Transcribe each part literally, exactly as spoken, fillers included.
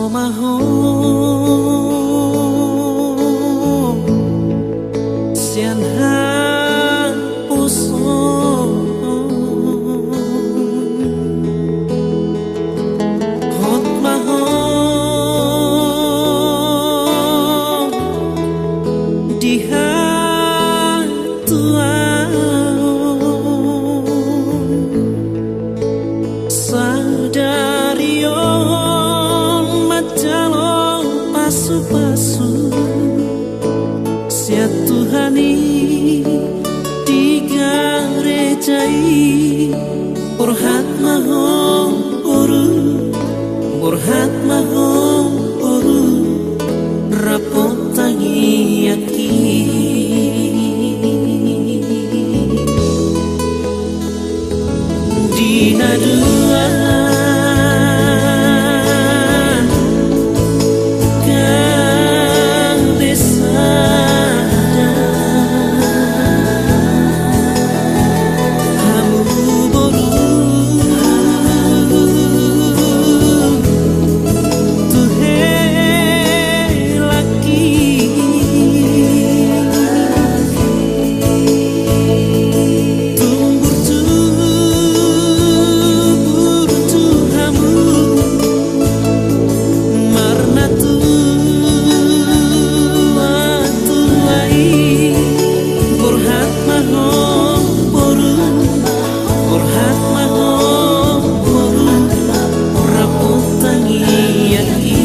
Ho ma ho sian haposoon, hot ma ho di hatuaon. Sadari on manjalo pasupasu sian Tuhan i di gareja i. Borhat ma ho boru, borhat ma ho boru, rap tangiangki. Di na dua gabe sada, hamu boru tu helangki. Tumbur-tumbur tu hamu marnatua-tua i. Borhat ma ho boru, borhat ma ho boru, rap tangiangki.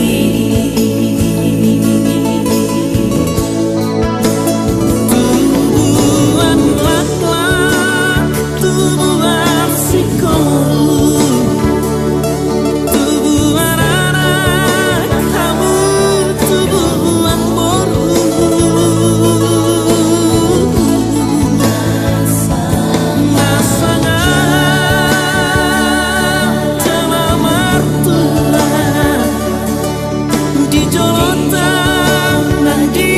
Tubuan laklak, tubuan singkop, tubuan anak, hamu tubuan boru. Na sangap jala martua di joloanta nang di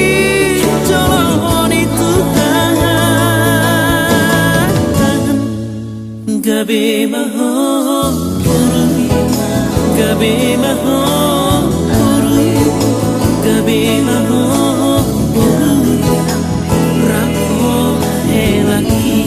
jolo ni Tuhan. Gabe ma ho boru, gabe ma ho boru, gabe ma ho boru, rap ho helangki.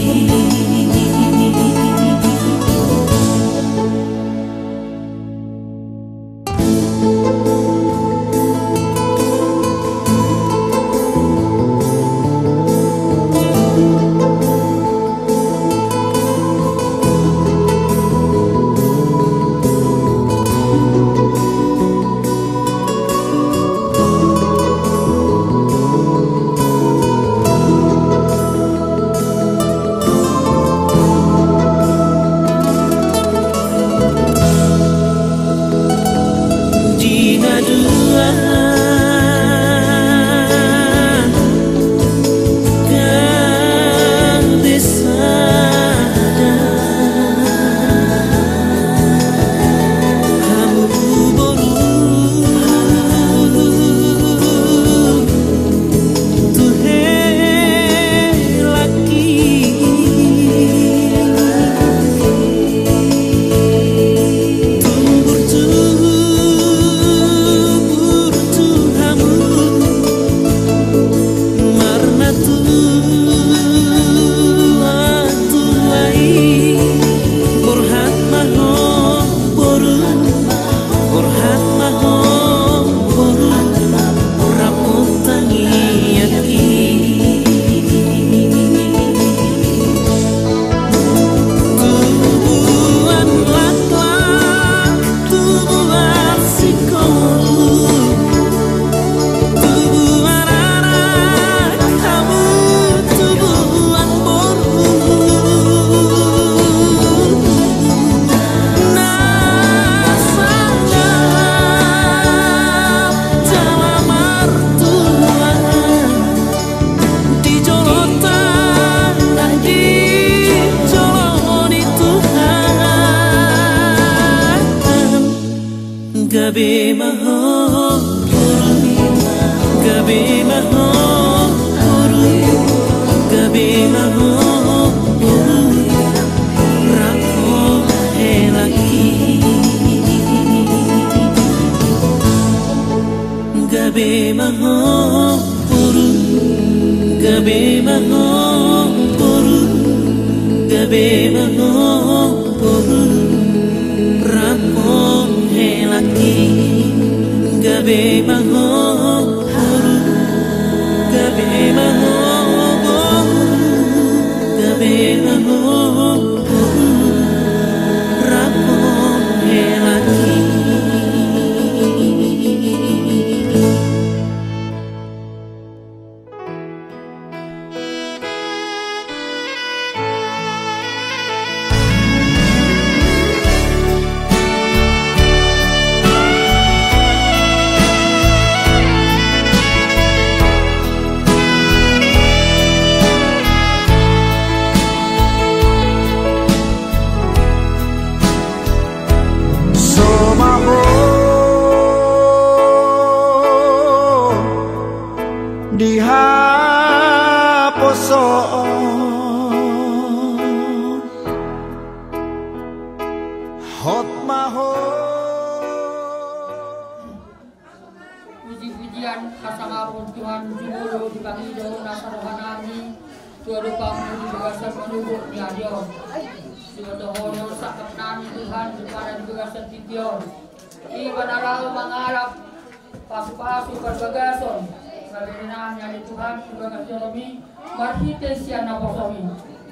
Di na dua gabe sada, hamu boru tu helangki. Tumbur-tumbur tu hamu marnatua-tua i. Borhat ma ho boru, borhat ma ho boru, rap tangiangki. Tubuan laklak, tubuan singkop, tubuan anak, hamu tubuan boru. Na sangap jala martua di joloanta nang di jolo ni Tuhan. Gabe ma ho boru, gabe ma ho boru, gabe ma ho boru, rap ho helangki. Gabe ma ho boru, gabe ma ho boru, gabe ma ho boru, rap hon helangki. Gabe ma ho boru, gabe ma ho boru, gabe ma ho boru, rap hon helangki. So ma ho di haposoon, hot ma ho. Puji-pujian hasangapon Tuhan, jumolo dipangido nasa rohanami tu adopanmu di bagasan manogot ni ari on. Sibotohonon sangkapnami Tuhan, di bagasan tingki on. Ibana laho mangalap pasu-pasu parbagason, gabe nami ale Tuhan, di bagas joromi, marhite sian naposomi.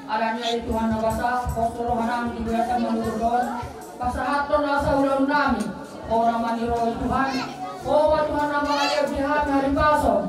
Alani ale Tuhan na basa, pos rohanami di bagasan manogot on, pasahathon nasa ulaonnami, Ho na maniroi Tuhan, Ho ma Tuhan na mangalean di hami hahipason,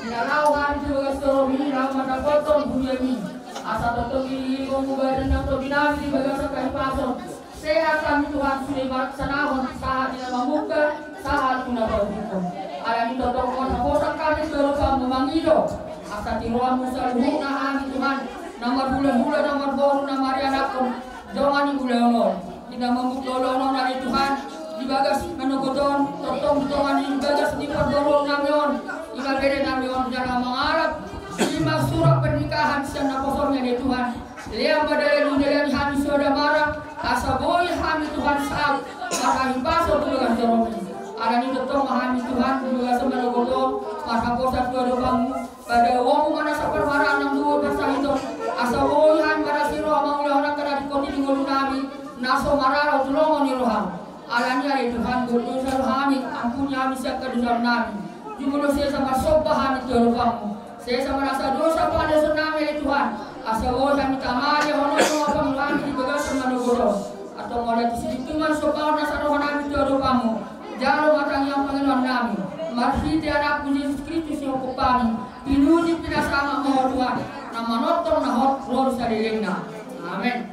di na laho hami di bagas joromi, laho mandapothon huriami. Asa tongtong iringkon badan nang tondinami di bagasan hahipason, sehat hami Tuhan, sude marsanahon, sahat di na mamungka, sahat tu na paompungkon. Alani tongtong on haposan hami tu adopanmu mangido, asa tiroanmu saluhutna hami Tuhan, na marhulahula, na marboru, na marianakhon, dongan ni ulaon on. Di na mamungka ulaon on ale Tuhan, di bagas manogot on, tongtong di tonga ni bagas ni parboruonnami on, i ma berenami on, jala mangalap, i ma surat pernikahan sian naposomi ale Tuhan. Lean ma dalan ni hudalani hami soada mara, asa boi hami Tuhan sahat marhahipason tu bagas joromi. Alani tongtong ma hami Tuhan di bagasan manogot on, marhaposan tu adopanmu, padaoonmu ma nasa parmaraan nang dohot parsahiton, asa boi hami marasi roha mangulahon angka na ringkot i di ngolunami, na so maralo tu lomo ni roham. Alani ale Tuhan, dosa do hami, ampuni hami sian angka dosanami. Jumolo sesa marsomba hami tu adopanmu. Sesa ma nasa dosa pangasahonnami ale Tuhan. Asa boi hami tama di hami di bagasan manogot on. Antong mauliate sidung tumang somba nasa rohanami tu adopanmu. Jalo ma tangiang pangidoannami. Marhite Anakmu Jesus Kristus sihophop hami. Pinuji pinasahat ma Ho Tuhan. Na manongtong na hot ro salelengna. Amen.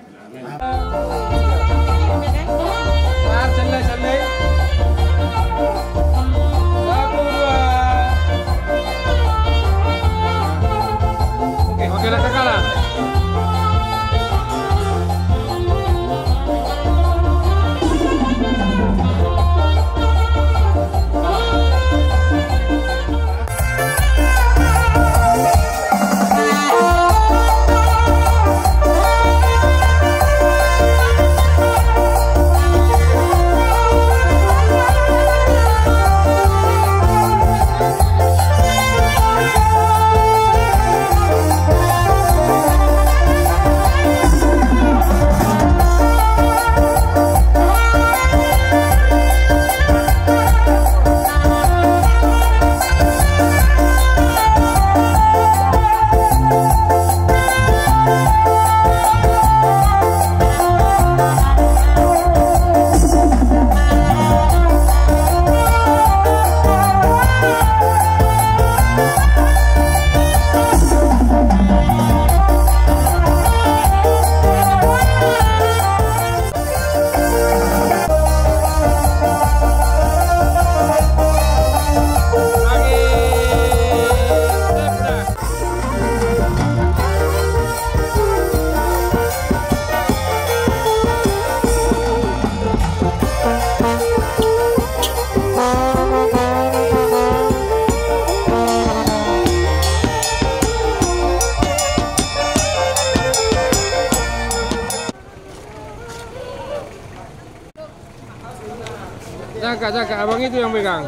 Jaga, jaga, abang itu yang pegang.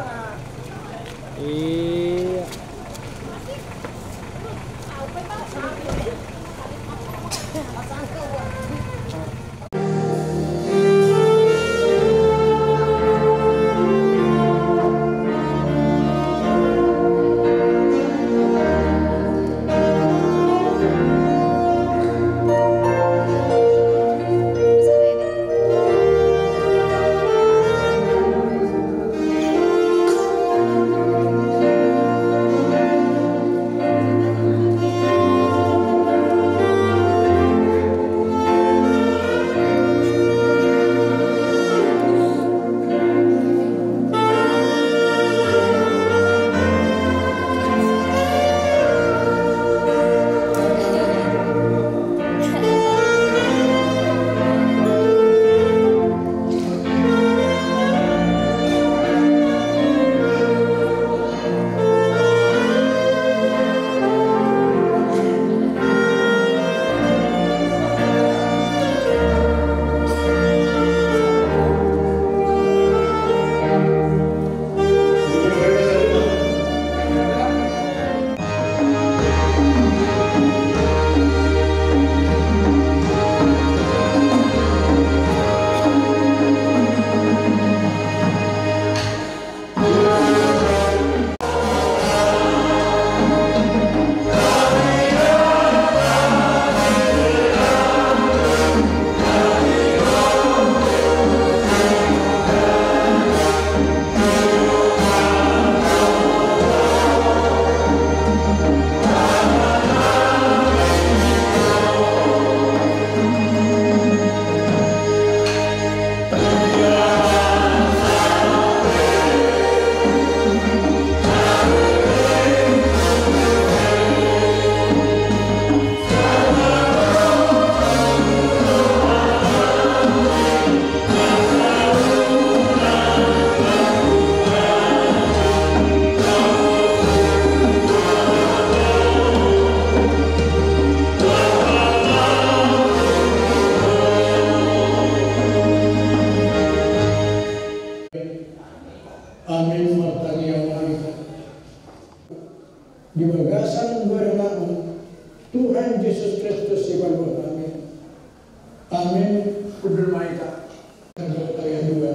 Iya. Amin. Martangiang ma hita. Di bagasan goar ni Tuhan Jesus Kristus, sipaluat nami. Amin. Hundul ma hita. Ayat dua.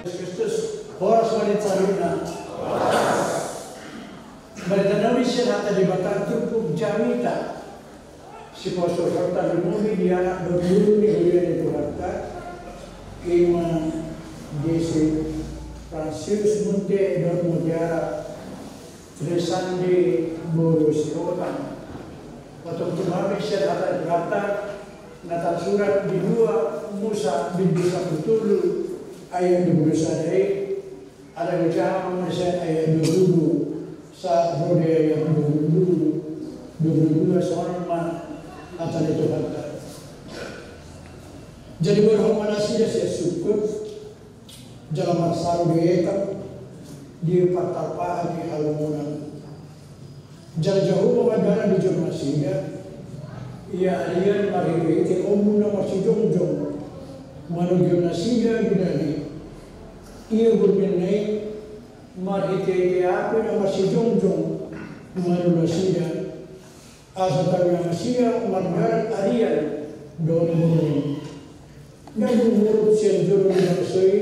Kristus, horas ma di saluhutna. Martangiang ma di hata Debata turpuk jamita. Sipasaoranta lumobi di anak dohot boru ni huria ni Tuhanta, i ma Desi Fransius Munte dohot Mutiara Trisandi boru Sihotang. Patontu hami sian hata ni Tuhanta na tarsurat di dua Musa bindu sampulu tolu ayat dua pulu sada i. Alai hujaha ma muse ayat dua pulu sahat ro di ayat dua pulu dua, dua pulu dua, songon on ma hata ni Tuhanta. Jadi borhat ma nasida sian sungkun, jala marsaor di etan di partarpahan ni halungunan. Jala Jahowa mandalan di jolo nasida, ia arian marhitehite ombun na marsijongjong manogihon nasida di daging. Ia borngin na i marhitehite api na marsijongjong manolu nasida, asa tangihon nasida mardalan arian dohot borngin. Ndang dung hurut sian jolo ni bangso i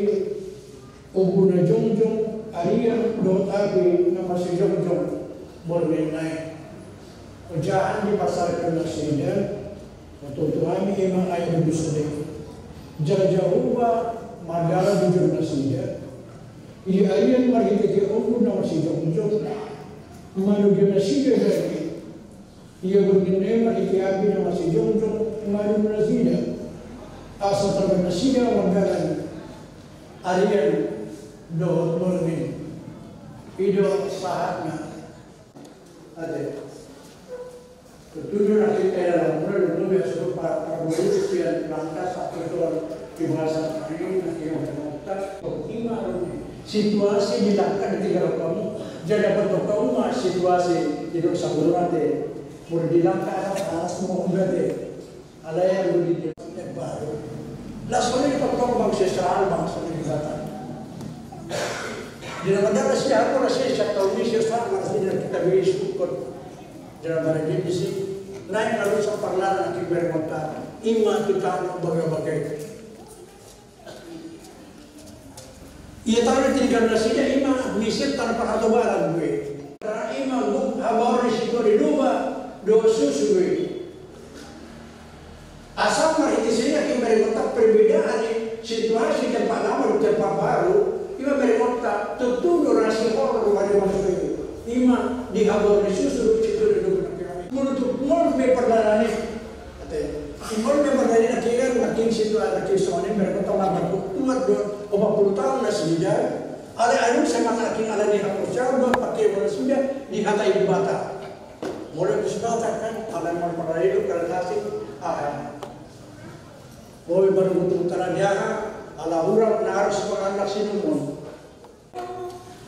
ombun na jongjong, arian dohot api na marsijongjong borngin na i. Ojahan di pasal nasida, patontu hami ima ayat dua pulu sada i. Jala Jahowa mandalan di jolo nasida, ia arian marhitehite ombun na marsijongjong manogihon nasida daging. Ia borngin na i marhite api na marsijongjong manolu nasida, asa tangihon nasida mardalan arian dohot borngin. I do sahatna. Ate. Tutu do na hita ya lamuna lulu ya suruh para para guru sian langka satu ton di bahasa kami na kira mereka. Ima situasi di langka di tiga kamu. Jadi apa tuh kamu mah situasi di dosa guru nanti. Mula di langka atas atas mau berarti. Alai anggo di dia baru. Las mani patok bangsa Israel, bangsa ni Debata. Di na mandar na si aku na si sataon ni si Israel na si na kita beri syukur. Di na mandar na si naik lalu saparlan na di bermota. Ima tu tano bagai-bagai. Ia tano tinggal nasida ima Misir tanpa hatobaran gue. Karena ima guk habaor ni situa ni domba dohot susu gue. Asal marhite sini aki mereka perbedaan ni situasi tempat lama dan tempat baru. Ima mereka tutu do nasi horor gue. Ima di habaor ni susu situa ni domba. Menutup mol me perdalanan. Ate, ingkon memang dari na tinggal na king situ, na king songon i, mereka tong marmarkuat do opat puluh tahun nasida. Alai anu sama na king ala ni hapus jam do pakai bola sudah di hata ibu bata. Mulai ibu bata kan ala marmarai do kalau kasih. Ah. Boy baru butuh utara dia ala urang na harus penganak sinumon.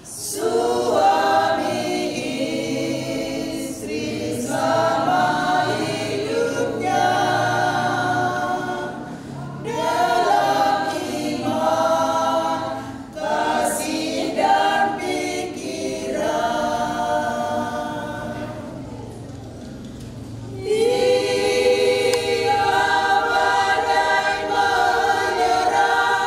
Suami istri selama hidupnya dalam iman, kasih dan pikiran. Ia pandai menyerah.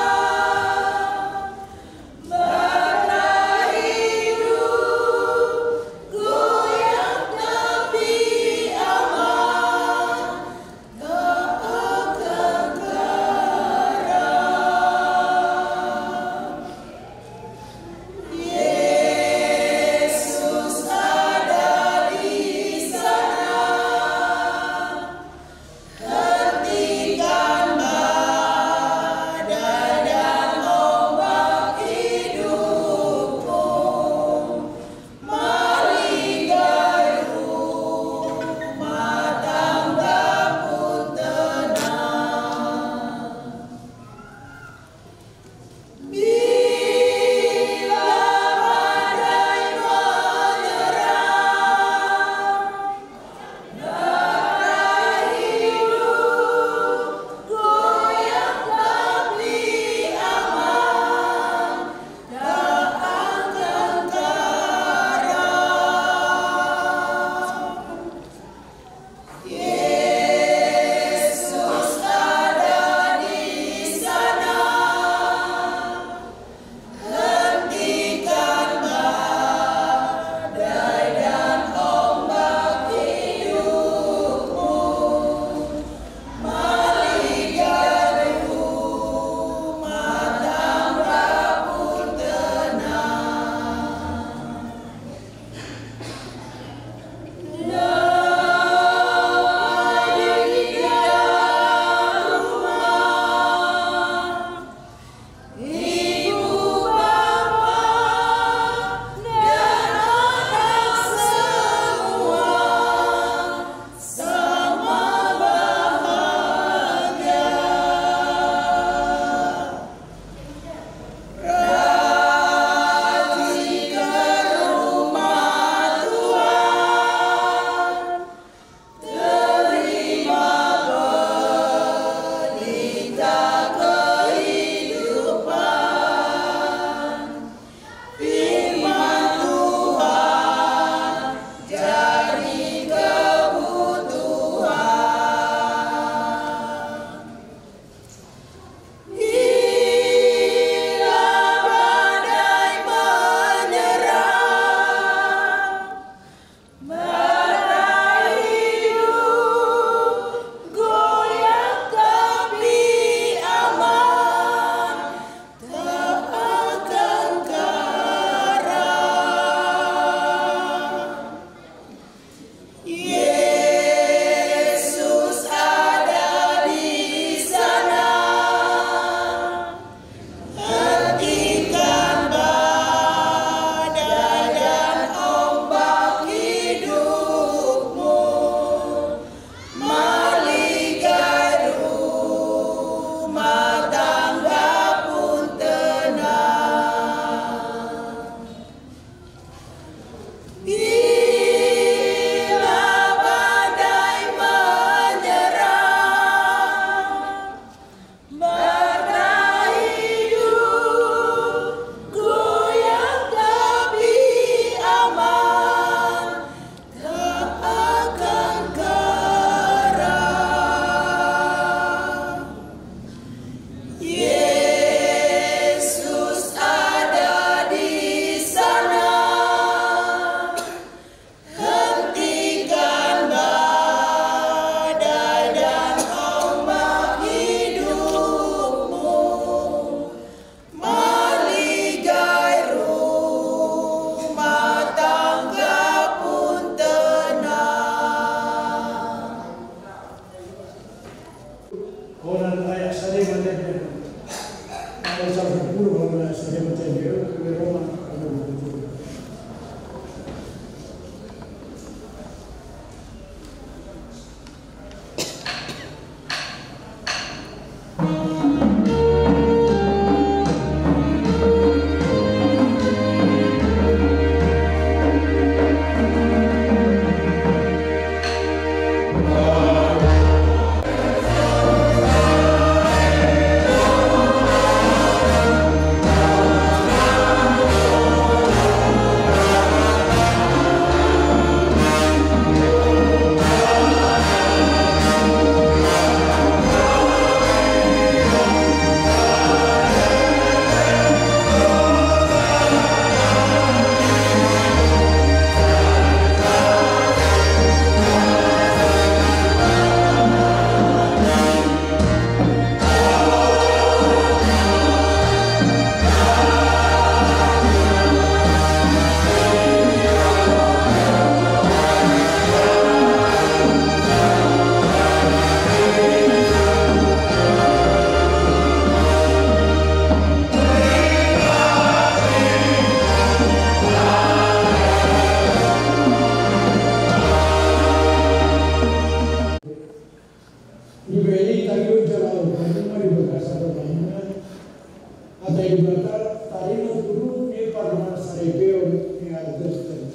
Debata taringot tu dung ni pardongansaripeon ni ari Kristen.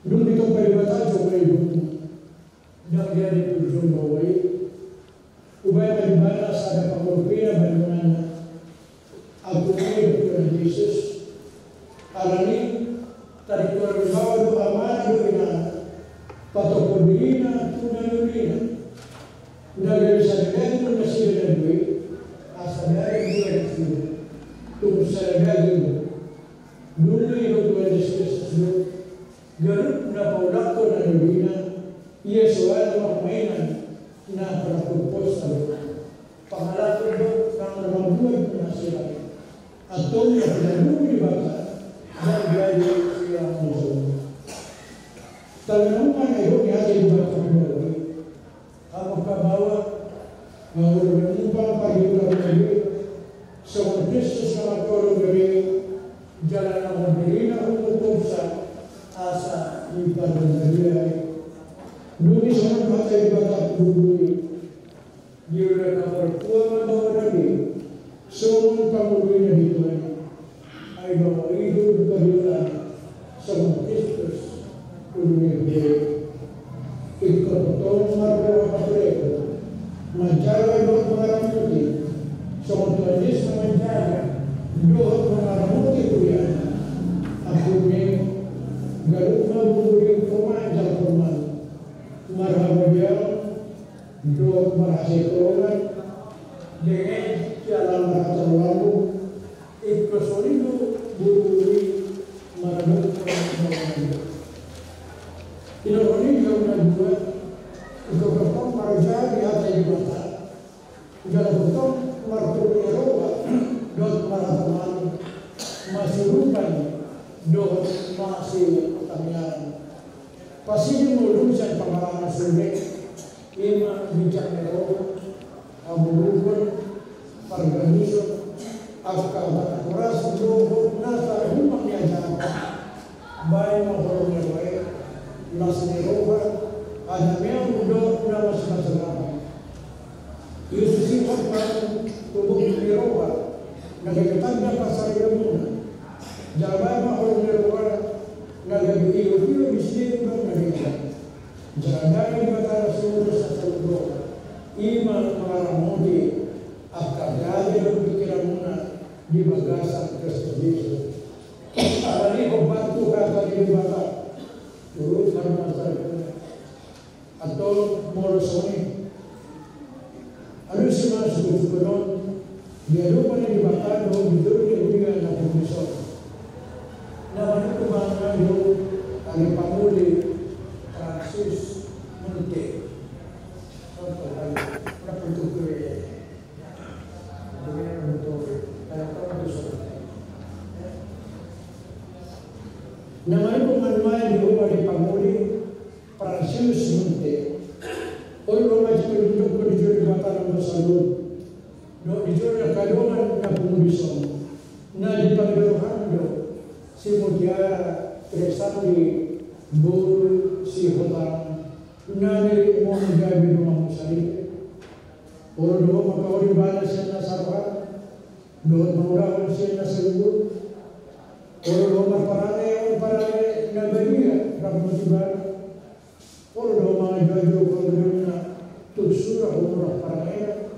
Dung ditompa Debata jolma i dung. Ndang jadi tujuan bahwa i. Hubaen ma di ibana sada pangolupina baen donganna. Angkup i do Tuhan Jesus. Alani tadingkonon ni baoa do amana dohot inana. Patophon dirina tu na niulina. Ndang gabe sada daging do nasida na dua i. Asa daging dua nasida. Tung sada daging do. Dung i do Tuhan Jesus Kristus do. Ganup na paulakhon na niulina. Ia so adong pamainan na paulakhon posa do. Pangalakhon do na mambuat na sira. Antong na pinadua ni Debata. Ndang jadi sian musuh. Taringot ma na didok ni hata ni Debata. Hamu angka baoa, mangolu na mumpang pagi ulang lagi, songon Kristus na mangkolu gare, jala na mamberena umur posa, asa dipardongan Debata. Dung i songon hata ni Debata pudun i. Diula na martua ma baoa nami, songon pangolui na di Tuhan. Ai baoa i do dipariula songon Kristus tu dunia i. Ingkon tongtong mardoa martulean, manjaga dohot mangaramoti, songon Tuhan Jesus na manjaga dohot mangaramoti huriana. Akhirna ganup ma bumbu ni homa jala porman, marhagogoon dohot marhasikolan, dengan jala marhatorangan. Ingkon songon i do boru-boru i maradophon dongan. Di na ro ni dia na dua, ingkon tongtong marjaga hata ni Debata. Jala tongtong marturu ni roha dohot marhatorangan, masiurupan dohot masitangiangan. Pasiding ma ulaon sian pangalaman sore. Ima bijak ni roha, haburukon, pargabuson, angka hata na horas dohot nasa humang ni ajaran. Baen ma holong ni roha i, las ni roha, hadameon dohot na masimasingaran. Iususi hot ma tubu ni roha na gabe tanda parsaripeonmuna. Jala baen ma holong ni roha na gabe ihut-ihut di sude na gabe. Jala dame ni Debata na so saluhutna, ima mangaramoti angka dame dohot pingkiranmuna di bagasan Kristus Jesus. Alani hombar tu hata ni Debata, turut ma na mansai. Antong molo songon i, alusi ma suhut-suhuton on di adopan ni Debata dohot di toru ni huria na pungu dison. Na manungkun ma di ari pangoli Francis Munte. Contoh kali, na pungu dison. Na manungkun ma di ari pangoli Francis Munte. Olo do ma jolo didokkon di jolo ni Debata na umsaluhut dohot di jolo ni angka dongan na pungu dison. Na dipangido roham do si Mutiara Trisandi boru Sihotang na nirikmon gabe donganmu sahali. Olo do ho mangkaholongi ibana sian nasa roham dohot mangulahon sian nasa luhut. Olo do ho marparange on parange na badia rap dohot ibana. Olo do ho mangajo-ajo panggilanna tung sura umur parangena.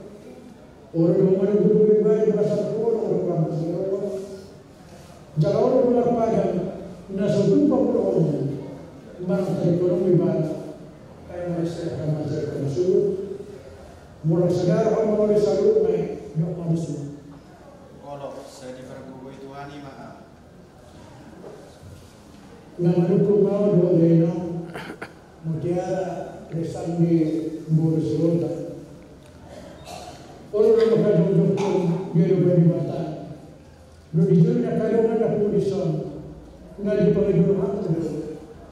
Olo do ho manungkun ibana di bagasan holong dohot panggilan ni roha. Jala olo do ho marpadan na so tumpak ulaonmu manang tadingkonon ibana. Ai mauliate ma di Debata na saluhut. Molo sada roham mangoli saluhutna i, dok ma tusi. Olo, sai dipargogoi Tuhan i ma. Na manungkun ma ho dohot dainang Mutiara Trisandi boru Sihotang. Olo do ho mangkadokhon di adopan ni Debata dohot di jolo ni angka dongan na pungu dison. Na dipangido roham do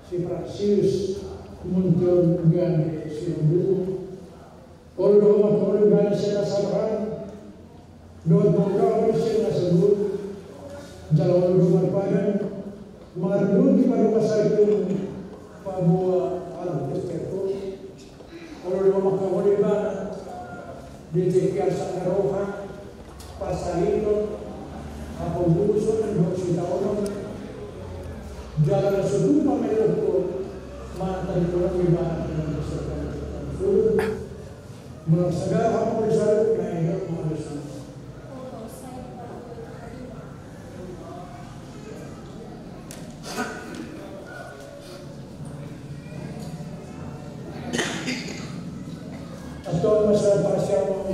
si Francis Munte on gabe sinondukmu. Olo do ho mangkaholongi ibana sian nasa roham dohot mangulahon sian nasa luhut. Jala olo do ho marpadan mangaramoti padomu saripeon paboa halak Kristen. Olo do ho mangkaholongi ibana di tingki arsak ni roha, parsaripeon, Pambuso nang dohot sitaonon, jala na so tupa melohon, mata ni tulang di bahan dan beserta. Mula segala hal boleh salut, na enak mau disana. Antong masalah parsiapan.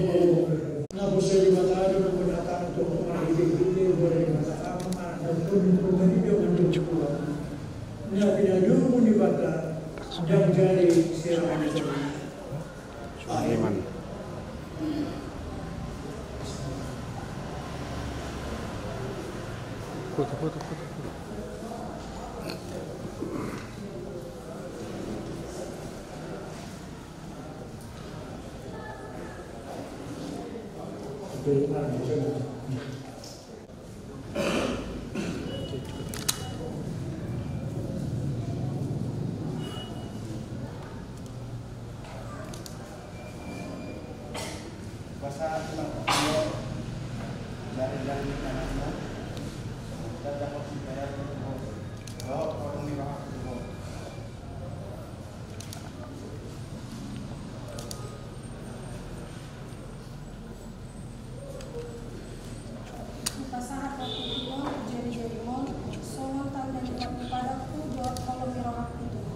Na bosei Debata do manggoda hata tu hita, hita, manggoda Debata Ama, Anak, dan Roh Kudus, manggoda Debata. Na pinajumu Debata, jang jadi siapa. Amen. Foto, foto, foto, foto. Hupasahat rohangku tu Ho, jari-jarim on songon tanda ni partupadanku dohot holong ni rohangku tu Ho.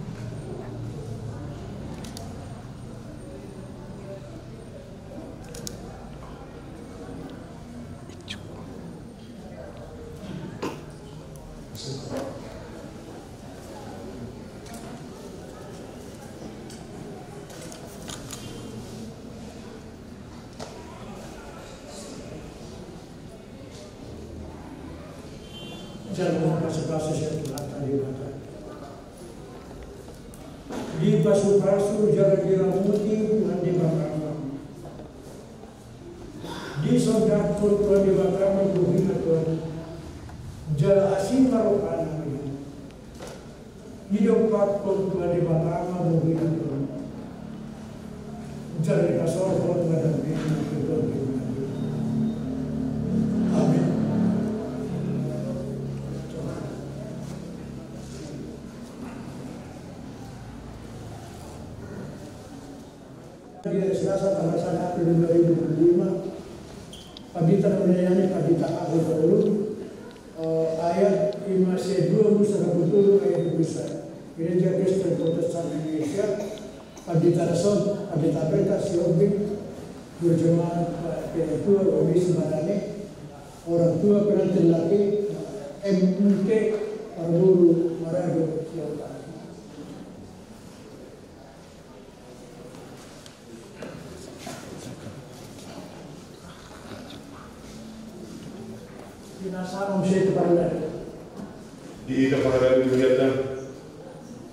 Jalo pasu-pasu sian Tuhanta Debata. Dipasu-pasu jala diramoti Tuhan Debata. Disondangkon Tuhan Debata ma bohina Tuhan. Jala asing ma rohana. Didompakkon Tuhan Debata ma bohina Tuhan. Jala dipasaorhon ma damena tu Tuhan. Amin. Di hari Selasa tanggal sada April dua ribu dua puluh lima. Pambita na mardongan i, pambita Ahok Tolu, eh, ayat lima, se dua Musa, dua puluh ayat dua puluh satu. Gereja Kristen Protestan Indonesia, pambita na son, pambita pendeta Sihombing, berjemaat, eh, P K Tua, Komisi Madani, orang tua, pengantin laki, M U T, parboru, Marado, Siahaan. Di hita parhalado ni hurianta,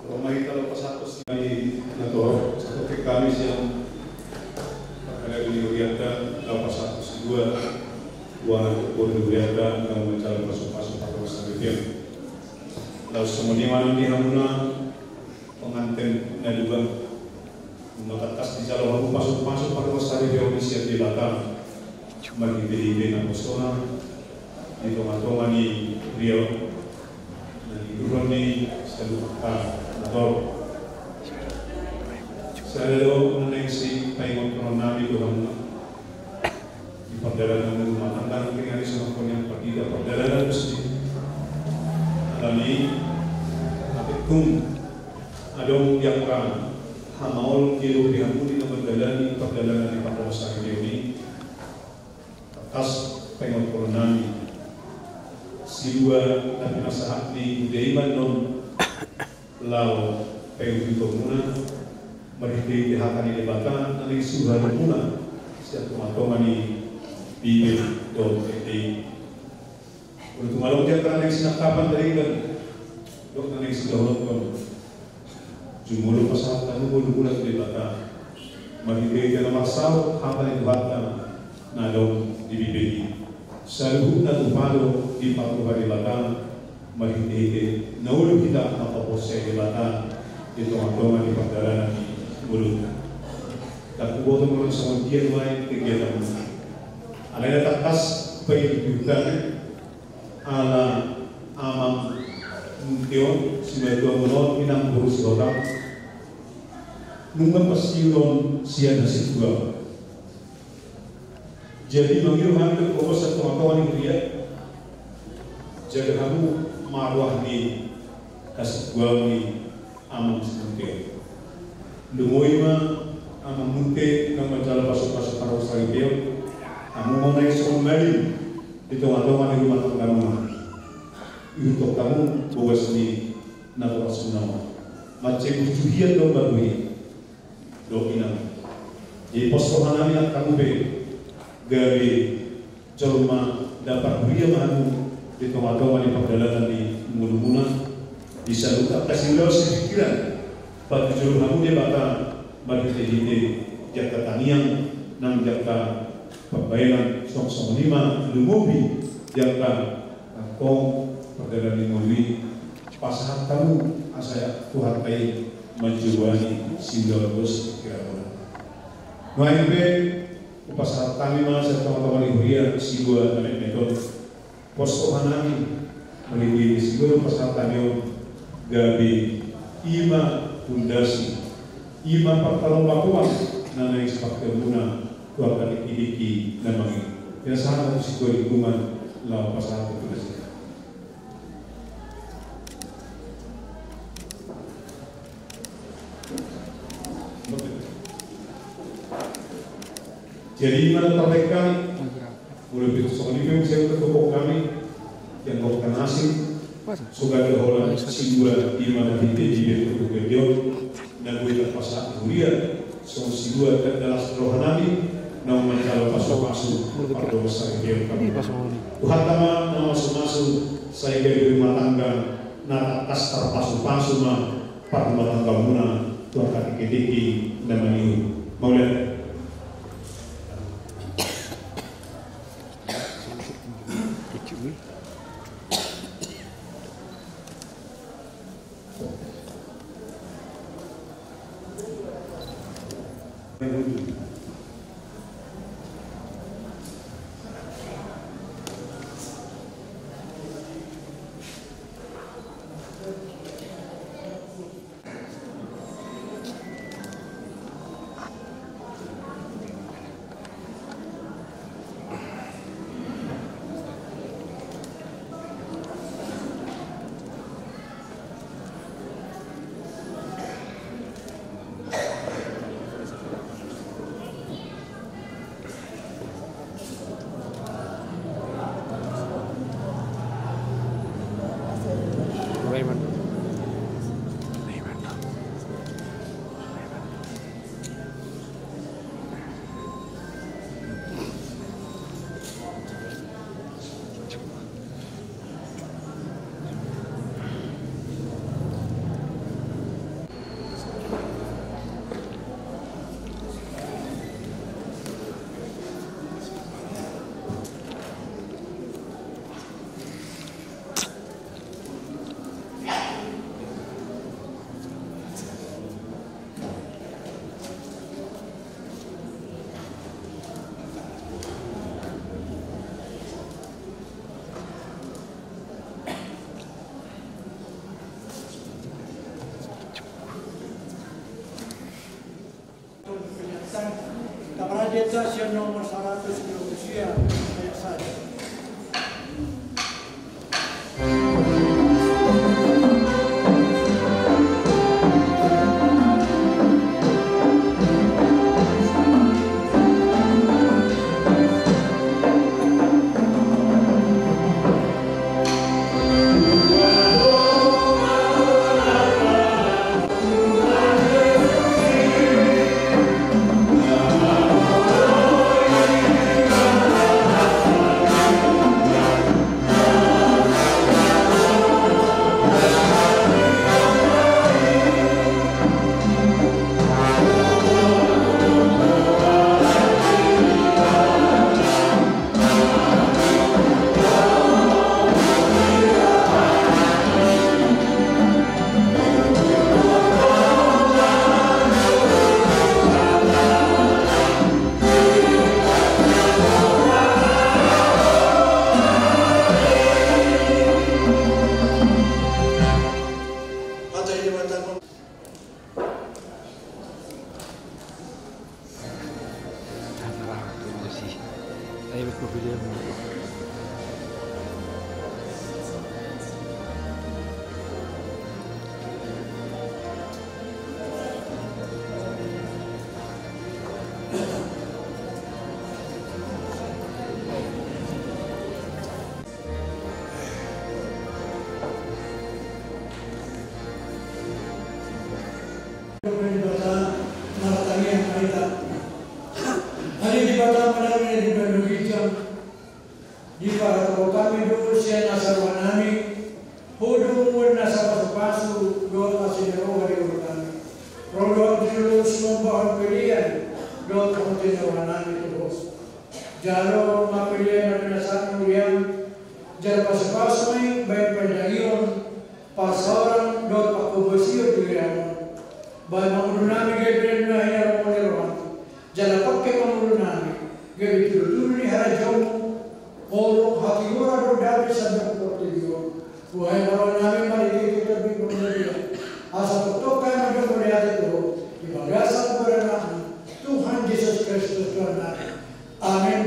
ro ma hita laho pasahat hami na torop, sahat hami sian parhalado ni hurianta, laho pasahat sidua, uang ni hurianta, laho manjalo pasu-pasu parhalado ni hurianta. Laos songon i ma nang di hamuna, pengantin na dua. Nunga tangkas dijalo hamu pasu-pasu parhalado ni hurianta sian Debata. Marhite-hite naposona di tonga-tonga ni huria on. Na diurupi ni saluhutna na torop. Sada do na naeng sipaingothon nami tu hamuna. Di pardalanan ni rumah tangga, mungkin ari songon hami pardita pardalanan musti. Alani, atik tung adong di angka hamaol di lobi hamu di na mandalani pardalanan ni parhalado ni hurianta. Tangkas paingothon nami. Sidua na pinasahat ni Budaima on. Laho paihutihut hamuna, marhite-hite hata ni Debata, na naeng siuhahumuna, sian tonga-tonga ni Bibel dohot T T I. Molo tung adong di angka na naeng sinangkapan taringot, dohot na naeng sidohononhon. Jumolo pasahat hamu ngolumuna tu Debata. Marhite-hite na marsaor hata ni Tuhanta na adong di Bibel i. Saluhutna tupa do diparroha Debata, marhite-hite na olo hita mangkaporseai Debata di tonga-tonga ni pardalanan ni ngolunta. Ndang huboto molo songon dia nuaeng kegiatan. Alai na tangkas paihut-ihut hami. Ala amang Munte on, simatua muna on, inang boru Sihotang, nunga pasilon sian hasuhuton. Jadi mangido hami tu ho sian tongatonga ni huria, jaga hamu ma roha ni hasuhuton ni amang si Munte on. Lumobi ma amang Munte naung manjalo pasupasu parhorasan i, hamu ma naeng songon malim di tongatonga ni rumah tanggamuna. Ihuthon hamu bogas ni natorasmuna on. Mansai burju hian do, baru hian do inang. Jadi pos rohanami angka hamu pe gabe jolma na parhuria ma hamu di tongatonga ni pardalanan ni ngolumuna. Di saluhut angka siulaon sipikiran, patujolo hamu Debata marhitehite di angka tangiang nang di angka pambahenan, songon i ma lumobi di angka tongtong pardalanan ni ngolu i. Pasahat hamu asa Tuhanta i manjoloani siulaon dohot sipikiranmuna. Nuaeng pe hupasahat hami ma sian tongatonga ni huria silua na metmet on pos rohanami, molo i silua hupasahat hami on gabe i ma pondasi, i ma partaromakoan na naeng sipakemuna tu angka tingkitingki na mangihut. Ia sahat ma tu sikola lingkungan laho pasahat tu pondasi. Jadi i ma na tarbahen hami. Molo pe songon i pe muse hututup hami, yang kau kan asing, so gabe holan silua i ma na hite di betul betul na boi tarpasahat huria, songon silua tanda las rohanami naung manjalo pasupasu pardosa di hami. Tuhanta ma na mamasu-masu, sai gabe rumah tangga na tangkas tarpasupasu ma parrumatanggaonmuna tu angka tingkitingki na mangihut. Mauliate. Nomor seratus dua puluh sembilan, ayat satu. Dibata martangiang ma hita. Ale Debata, mauliate ma di hami, di parrohahon hami do sian nasa rohanami, Ho do umbahen nasa pasupasu dohot asi ni roha di ngolunami. Ro do hami tu joloan on mamboan pelean dohot panghataion ni rohanami tu Ho. Jalo ma pelean na pinasahatMu di hami, jala pasupasu ma i bahen pandahion, parsaoran dohot panghobasion di rohaM on. Bahen ma ngolunami gabe na hinaholongan ni rohaM. Jala pangke ma ngolunami gabe tudutudu ni harajaonMu, holong, hatigoran dohot dame sian portibi on. Buhai ma rohanami marhite Tondi Parbadia, asa tongtong hami mandok mauliate tu Ho di bagasan goar ni AnakMu, Tuhan Jesus Kristus Tuhannami. Amen.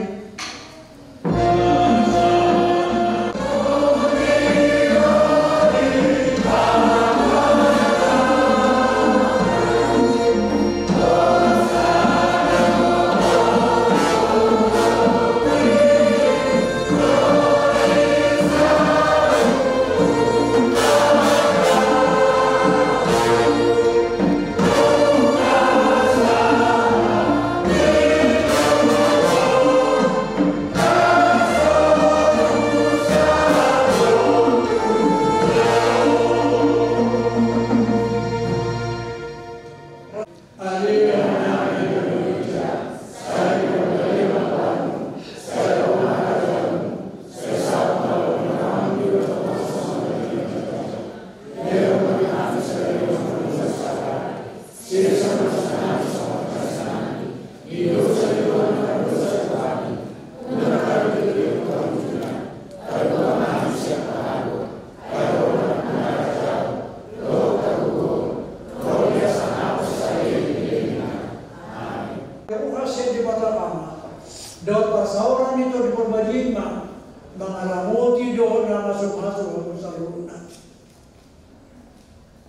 Roha sian Debata Ama, dohot parsaoran ni Tondi Parbadia i ma mangaramoti dohot na mangasuhasuh hamu saluhutna.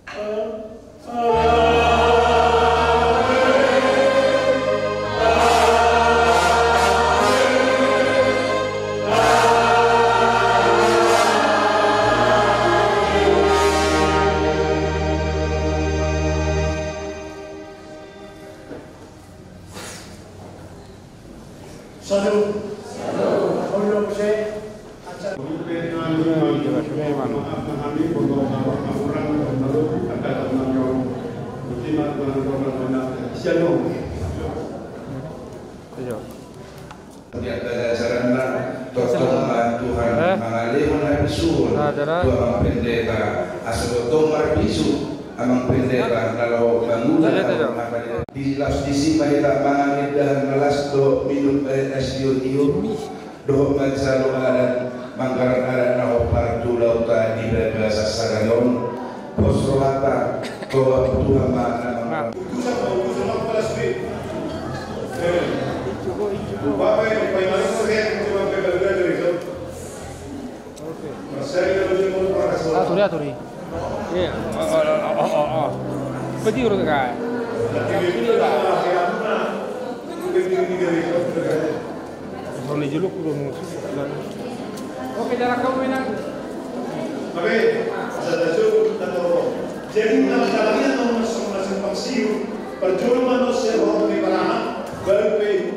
Salut. Salut. Salut. Salut. Iya. Di angka jajaranna, tongtong ma Tuhan mangalehon habisuhon tu amang pendeta, asa tongtong marbisu amang pendeta na laho mangula. Di las disi ma hita mangan indahan na las dohot minum aek es tiotio, dohot manjalo adat, manggarar adat na hombar tu ulaonta di bagasan sadari on. Pos rohanta, toba tu Tuhan ma na mangula. Atur i, atur i. Iya. Oh, oh, oh, oh, oh. Peti urut kai. Oke, jalan kau menang. Oke, jadi nama jalannya nomor masing-masing paksiu, perjuangan masih orang di mana, baru pe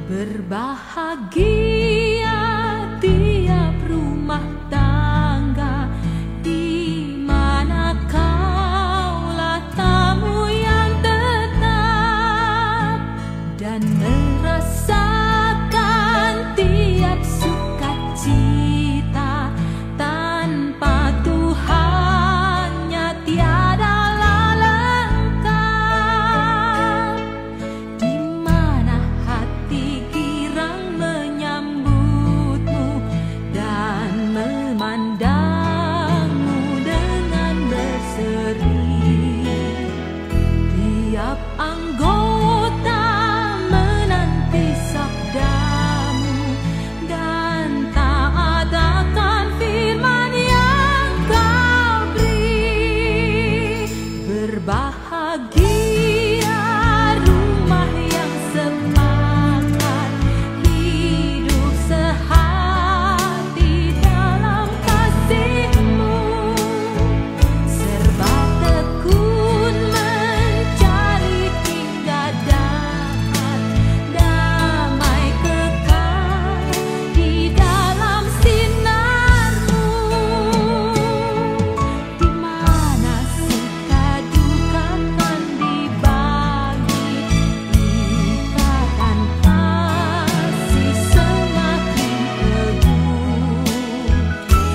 Berbahagia tiap rumah tangga di mana kaulah tamu yang tetap dan merasakan tiap sukacita. Tanpa Tuhannya tiadalah lengkap. Di mana hati girang menyambutmu dan memandangmu dengan berseri. Tiap anggota menanti sabdamu dan taat akan firman yang kau beri. Berbahagia rumah yang sepakat hidup sehati dalam kasihmu, serba tekun mencari hingga dapat damai kekal di dalam sinarmu. Di mana suka duka kan dibagi, ikatan kasih semakin teguh.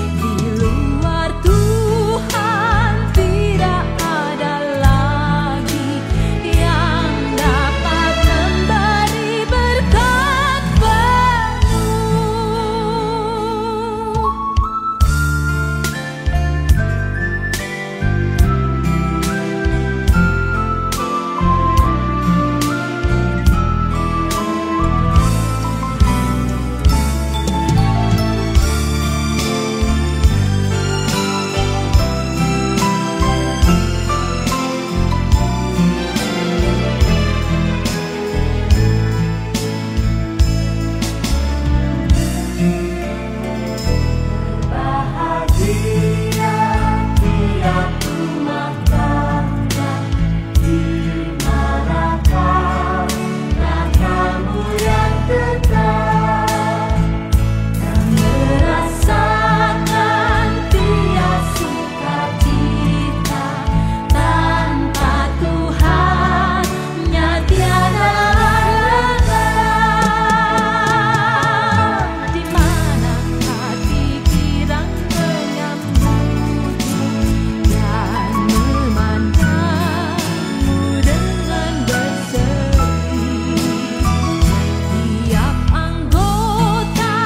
Di luar Tuhan tidak ada lagi yang dapat memberi berkat penuh. Bahagia tiap rumah tangga di mana kaulah tamu yang tetap dan merasakan tiap sukacita. Tanpa Tuhannya tiada lengkap. Di mana hati girang menyambutmu dan memandangmu dengan berseri. Tiap anggota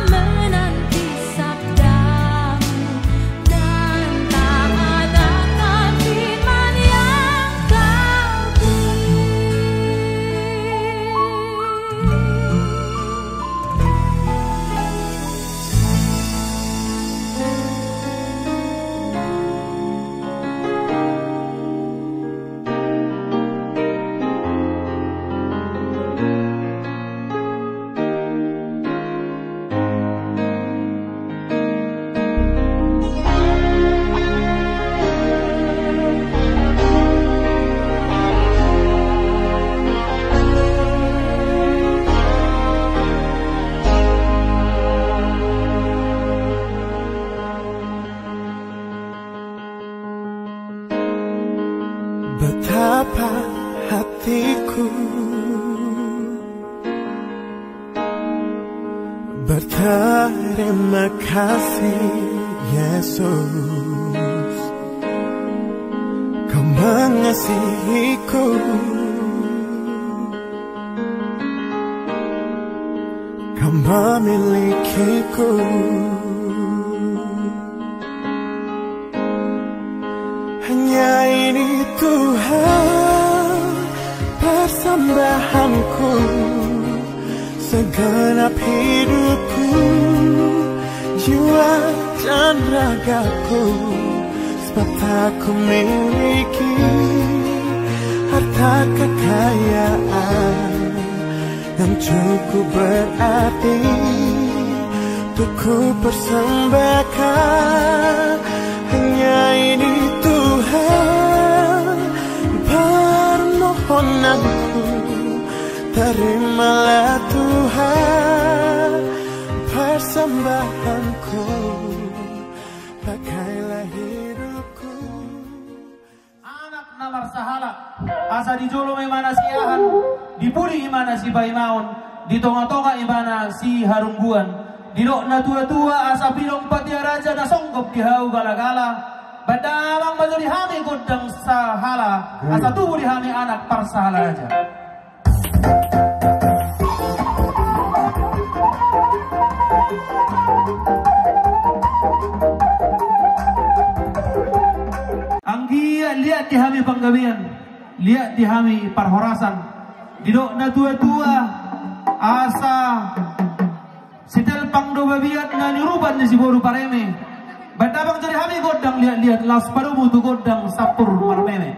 menanti sabdamu dan taat akan firman yang kau beri. Betapa hatiku berterima kasih, Yesus, Kau mengasihiku, Kau memilikiku. Hanya ini Tuhan persembahanku, segenap hidupku, jiwa dan ragaku, sebab tak ku miliki harta kekayaan yang cukup berarti untuk ku persembahkan. Hanya ini Tuhan permohonanku, tak Terimalah Tuhan persembahanku, pakailah hidupku. Anak na marsahala, asa di jolo ma ibana siahan, di pudi ibana sipaimaon, di tonga-tonga ibana siharungguan. Didok natua-tua, asa pilong patia raja na songgop di hau gala-gala. Baen damang ma jo di hami gondang sahala, asa tubu di hami anak parsahala raja. Anggiat liat di hami panggabean, liat di hami parhorasan. Didok natua-tua, asa sitelpang do babiat na niurupan ni si boru pareme. Baen damang jo di hami gondang liat-liat, laos padomu tu gondang sampur marmeme.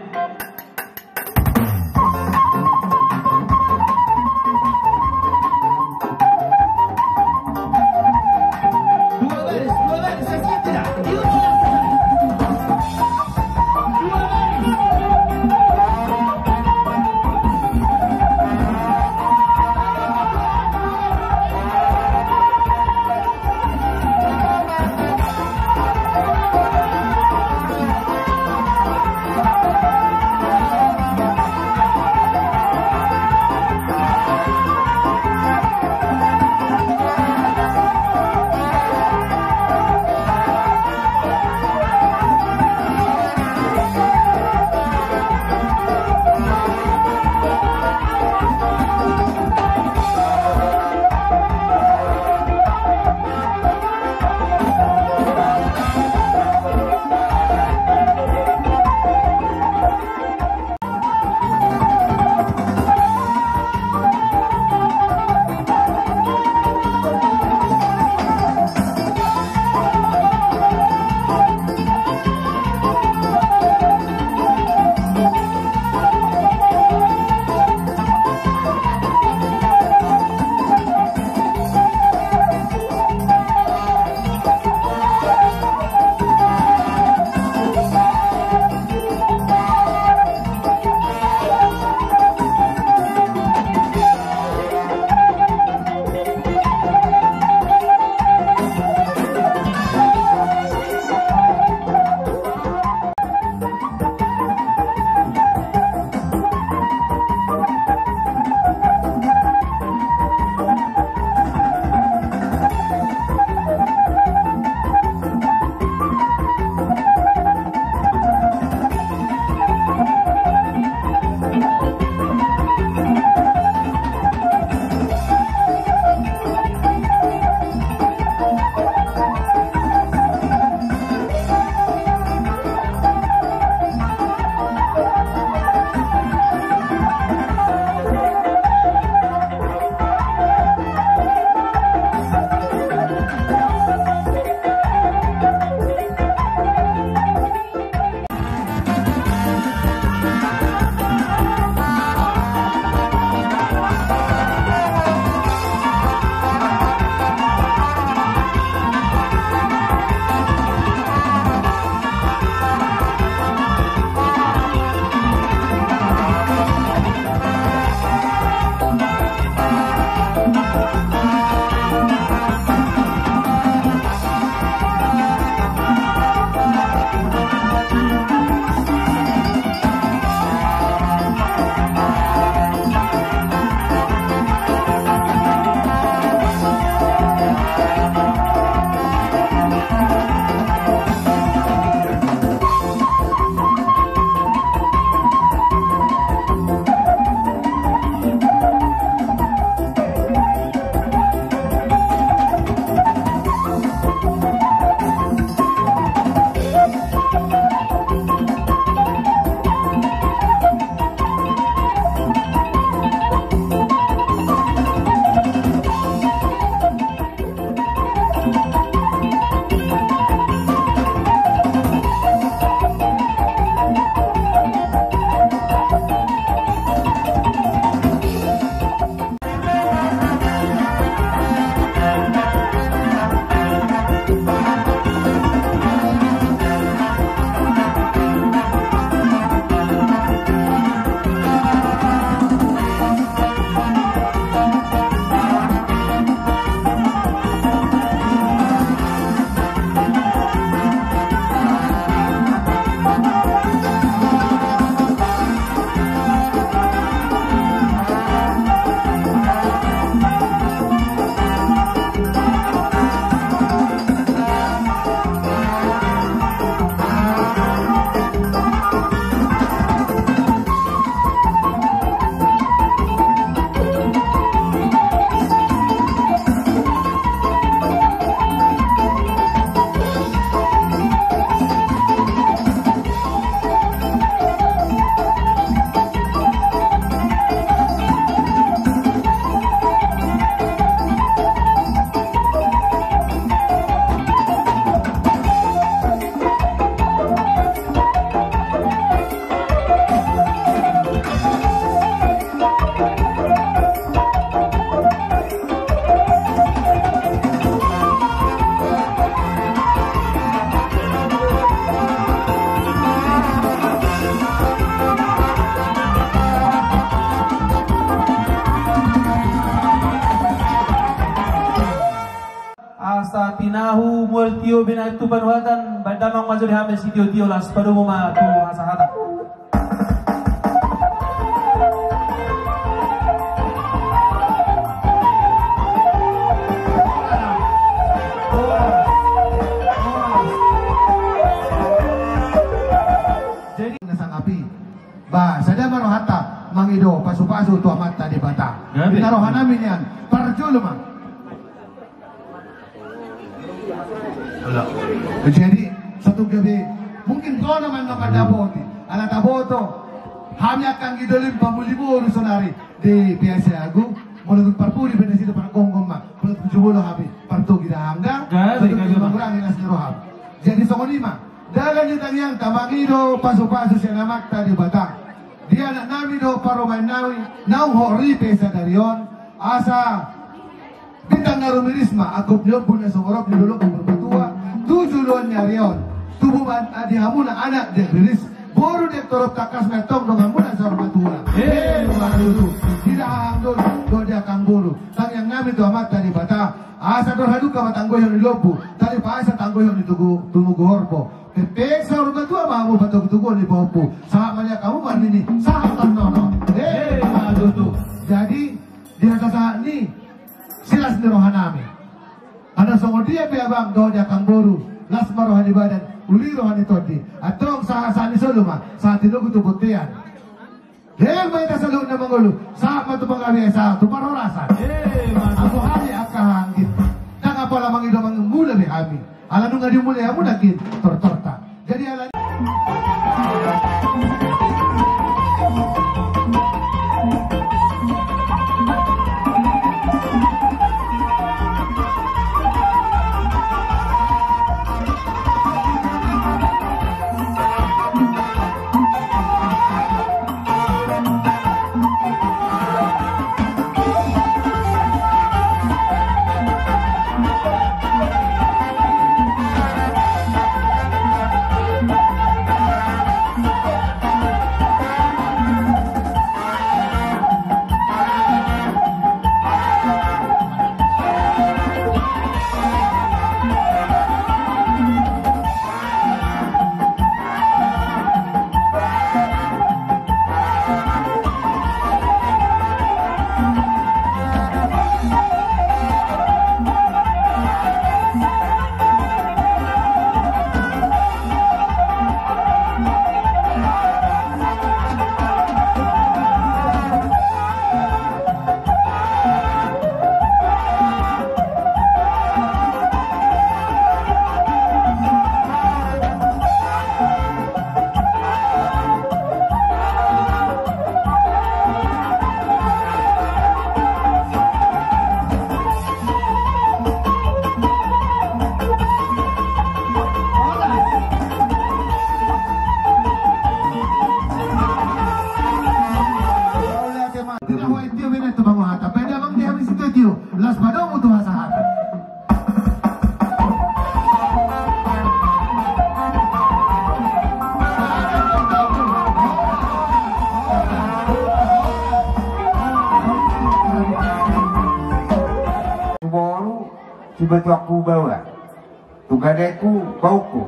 Asa tinahu mual tio binahen tu panuhatan, baen damang ma jo di hami sitio-tio, laos padomu ma tu hasahatan. Jadi, na sangapi. Ba, sada ma rohanta mangido pasu-pasu tu Amanta Debata. Gabe. Di na rohanami nian, parjolo ma. Jadi, satu gabe, mungkin kau nama nama dapoti. Ala taboto. Hami akan gidolim pamuli boru sonari. Di P S A Agung, molo tung parpudi benda situ pargonggom ma. Molo tung jumolo hami, partogi da hangga. Gabe, gabe, gabe. Mengurangi las ni roham. Jadi, songon i ma. Dalan ni tangiang ta mangido pasu-pasu sian Amanta Debata. Di anaknami dohot parumaennami, naung hot ripe sadari on, asa bintang na rumiris ma angkup ni ombun na sumorop di dolok ni Purbatua, tu joloan ni ari on, tubu ma di hamuna anak diang riris, boru diang torop tangkas ma antong donganmuna saur matua. He, martutu, di dahahang dohot di angkang boru, tangiangnami tu Amanta Debata, asa dor haduka ma tanggoihon ni lombu, tali pa asa tanggoihon ni tugu, tumugu horbo. Pepek saur matua ma hamu patogu-toguon ni pahompu. Sahat ma di angka hamu marnini, sahat tarnono. He, martutu. Jadi, di hata sahat ni, silas ni rohanami. Karna songon dia pe abang dohot di angkang boru, las ma roha ni badan, uli roha ni tondi. Antong sahat-sahat ni solu ma, sahat tinogu tu bontean. Lean ma hita saluhutna mangolu, sahat ma tu panggabean, sahat tu parhorasan. Eh, mantap. Apo hami angka anggit. Ndang apala mangido mangula be hami. Ala nunga dimulai hamu nangkin tortorta. Jadi ala Las padomu tu hasahatan. Tumoru, sibatuangku baoa. Tu gadengku, baoku.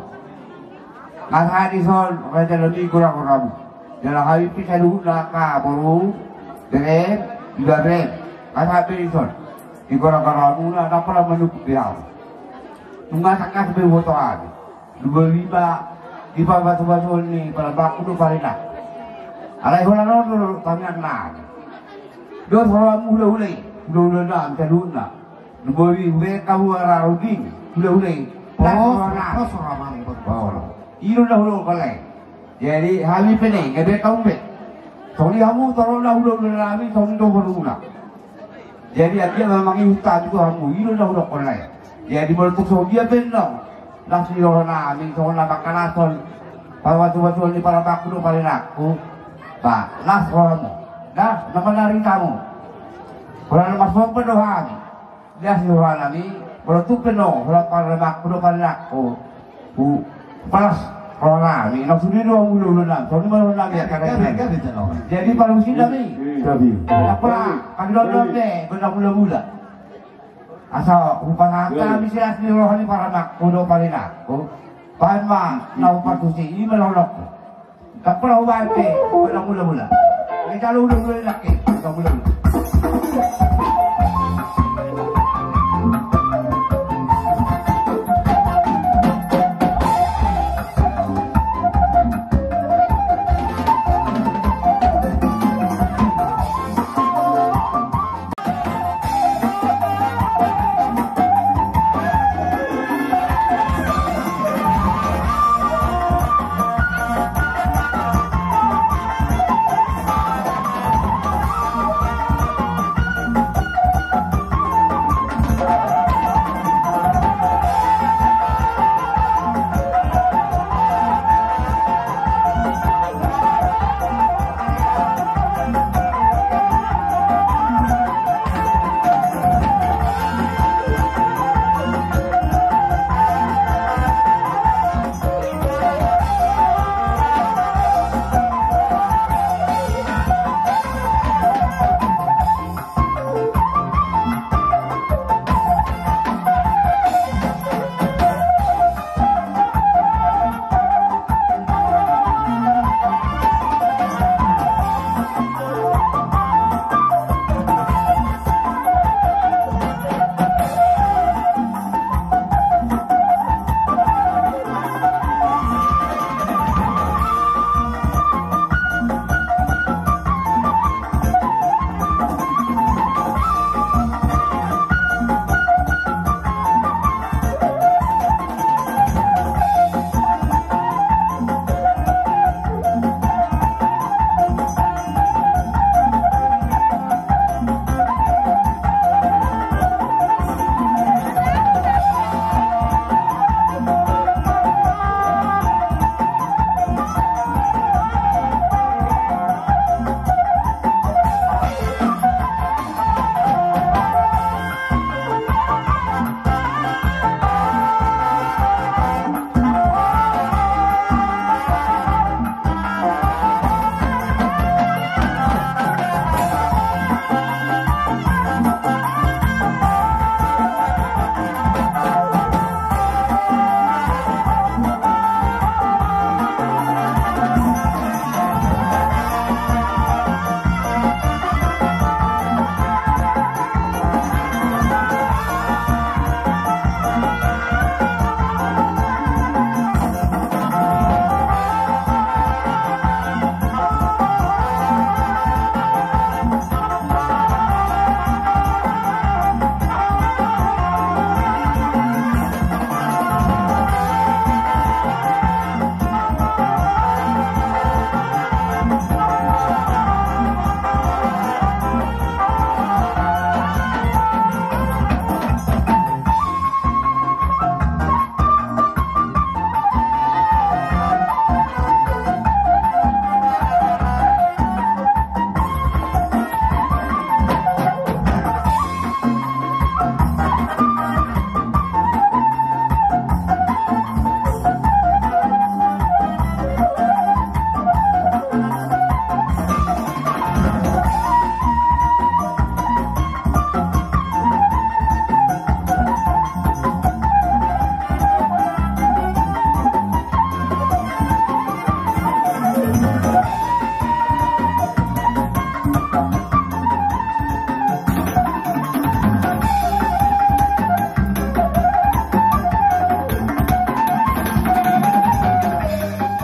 Nga sahat dison, raja nami goragoramu. Jala hami pe saluhutna angka boru, bere, iba bere. Nga sahat be dison. Di goragoramuna, ndang pola manungkun be ahu. Nunga tangkas be huboto hami. Lumobi ma, di pabasubasuon ni paramangku dohot parinangku. Alai holan on do tangiangnami. Dos rohamu hulahula i, hulahulanami saluhutna. Lumobi hubaen hamu ara ruging, hulahula i. Pos, pos rohamu. Pos. I do na hulahulang. Jadi hami pe ne, gabe hamu pe. Songon i hamu torop na hulahulanami, songon i do borumuna. Jadi anggiat ma mangihut hami tu hamu, i do na hudok on lae. Jadi molo tung songon dia pe annon, las ni rohanami, songon na pangkalason, pabasubasuon ni paramangku dohot parinangku, ba, las rohamu. Nah, na manari hamu. Holan na marsomba do hami. Las ni rohanami, molo tung pe annon, holan paramangku dohot parinangku. Hu, palas rohanami, na sude do hamu hulahula nami, songon i ma rohanami. Gabe, gabe, gabe. Jadi parusinami. Gabe. Apa, kan do be, benda mula-mula. Asa hupasahat hami silas ni roha ni paranakku dohot parinakku. Baen ma na hupartusi i ma dohononku. Ndang pola hubaen pe na mula-mula. Ai jalo udah mulai lagi na mula-mula.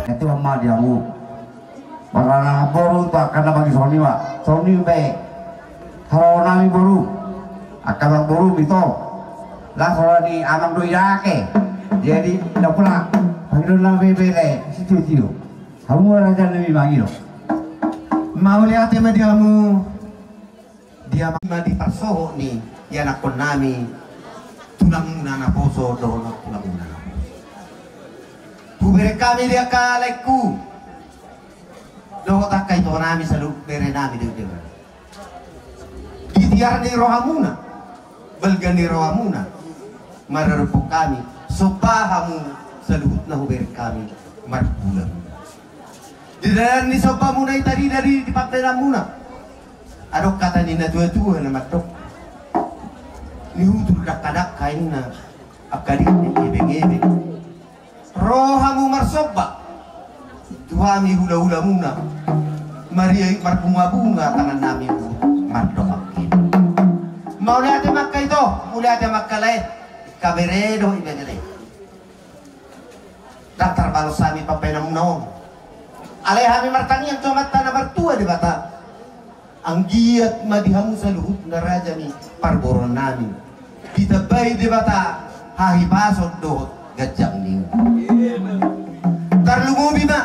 Ketua ma di hamu. Marana boru tu angka na bagi songon i ma. Songon i be. Halo nami boru. Angka bang boru mito. Las roha ni amang do i ake. Jadi na pula. Pangilo nami bere. Situ-situ. Hamu raja nami mangido. Mauliate ma di hamu. Dia ma diparsohot ni ianakkon nami, tulangmuna naposo dohot tulangmuna naposo. Hubereng hami di angka laengku dohot angka ito nami saluhut bere nami di deba. Di tiar ni rohamuna, balga ni rohamuna, maradophon hami, somba hamu saluhutna hubereng hami marhula. Di dalan ni sombamuna i tarida di, di pambahenanmuna. Adong hata ni natua-tua na mandok. Ni utur dakka-dakka inna, angka diri ni ebeng-ebeng. Ro hamu marsomba tu hami hula-hulamuna, maria marbunga-bunga tangannami mardongan kini. Mauliate ma angka ito, mauliate ma angka lae, angka bere dohot ibebere. Ndang tarbalos hami pambahenanmuna on. Alai hami martangiang tu Amanta na martua Debata. Anggiat ma di hamu saluhutna raja ni parboruonnami ditambai Debata hahipason dohot ganjang ni umur. Tarlumobi ma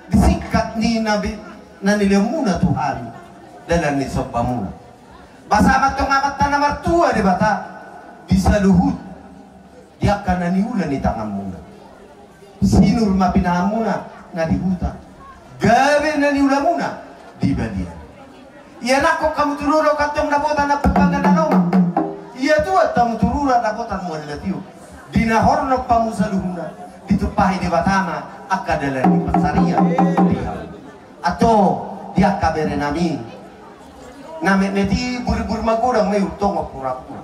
di singkat ni na be-, na nilehonmuna tu hami dalan ni sombamuna. Basa ma antong Amanta na martua Debata di saluhut di angka na niula ni tanganmuna. Sinur ma pinahanmuna na di huta, gabe na niulamuna di balian. Ianakhon hamu tu dolok antong dapotan na panggabean na lomak. Iatuan hamu tu rura dapotan mual na tio. Dinahorhon hamu saluhutna, ditumpahi Debata ma angka dalan ni pansarian di hamu. Antong di angka berenami, na metmet i buri-buri magodang ma i, untong pura-pura.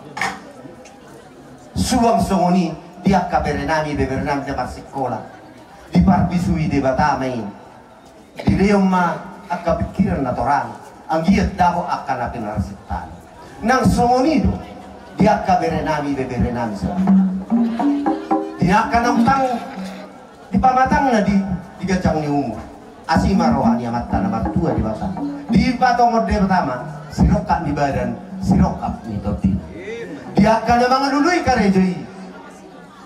Suang songon i di angka berenami, beberenami na marsikola. Diparbisui Debata ma i. Dilehon ma angka pingkiran na torang, anggiat dapot angka na pinarsinta. Nang songon i do di angka berenami, beberenami saluhutna. Di angka na utang di pamatangna di, di ganjang ni umur. Asi ma roha ni Amanta na martua Debata. Dipatongon Debata ma sirongkap ni badan, sirongkap ni tondi. Di angka na mangalului karejo i,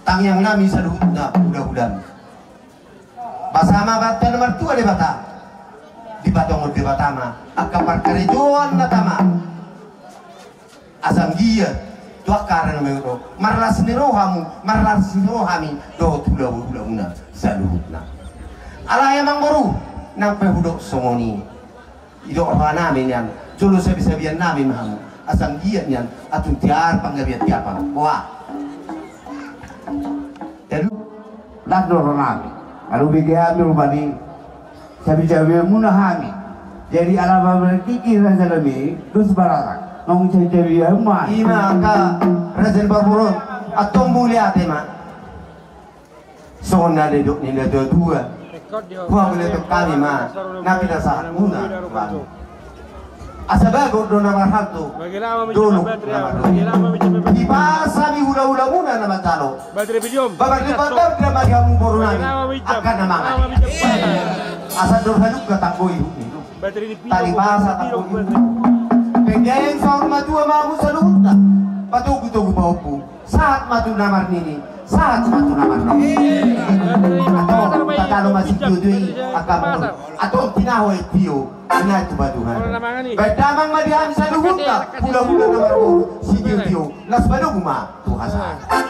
tangiangnami saluhutna hula-hulami. Basa ma Amanta na martua Debata, dipatongon Debata ma angka parkarejoan na tama. Asa anggiat tu angka ari na mangihut on, marlas ni roha hamu, marlas ni roha hami dohot hula-hulamuna saluhutna. Alai amang boru, nang pe hudok songon i, didok rohanami nian, jolo sabi-sabiannami ma hamu. Asa anggiat nian, atung tiar panggabean tiap hamu. Boha. Jadi, las do rohanami. Alu bege hami rupani, sabi-sabianmuna hami. Jadi ala ma markiki rajanami dos barata. Nunga sabi-sabianmuna. Ima angka raja ni parboruon, antong mauliate ma. Songon na nidok ni natua-tua. Huhaholongi hami ma na pinasahatmuna. Asa bagot do na marhalto, dolok na mardomu. Hipas hami hula-hulamuna na manjalo. Babar ni babar drama di hamu borunami, angka na mangan. Asa dor haluka tanggoi huni. Tali basa tanggoi huni. Penggaeng saur matua ma hamu saluhutna. Patogu-togu pahompu. Sahat ma tu na marnini, sahat ma tu na marnono. Antong, tatalo ma sitio-tio i, angka mangolu. Antong, tinaho aek tio, tinaho tu Tuhan. Baen damang ma di hami saluhutna, hula-hula na marboru, sitio-tio, las badomu ma tu hasahatan.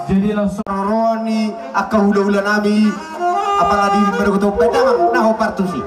Jadi langsung roroni angka hula-hula nami, apalagi bergotong pedang, na ho partusi.